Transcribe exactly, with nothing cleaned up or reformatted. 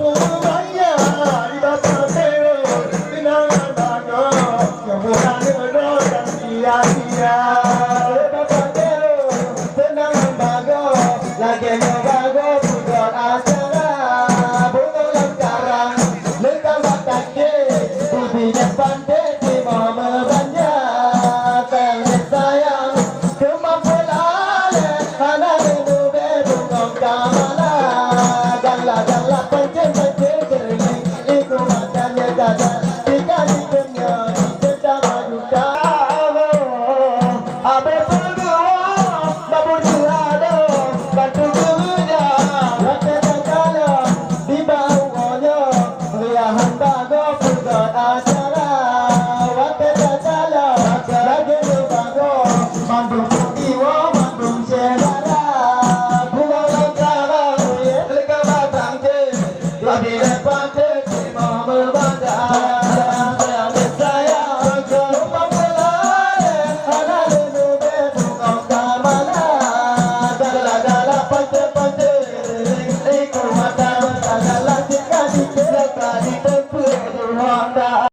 Raya di Bapak Tero, kenangan bagoe, kemudahan neuroe dan sia-sia. Bapak Tero, kenangan bagoe, lagèe nyoe bagoe peugot acara. Bungoe lam karang, leuka bak takè, bubé nyan panté timoh meubanja. Sayang, sayang, teuma peulalè, hana lé mubé bungong kamala. Gala-gala pancén-pancén keureuleng, iku makan nyang gata, tinggai di dunia, di tenda majuta. Abé peugeuh, babur teuhadôh, bantu keureuja, watèe takalon, di bak uroe nyoe, riahan bagoe peugot acara. Watèe takalon, lagèe nyoe bagoe, mandum peuet iwoe, mandum syedara. Bumoe lam karang, leuka batang jih, labi leupah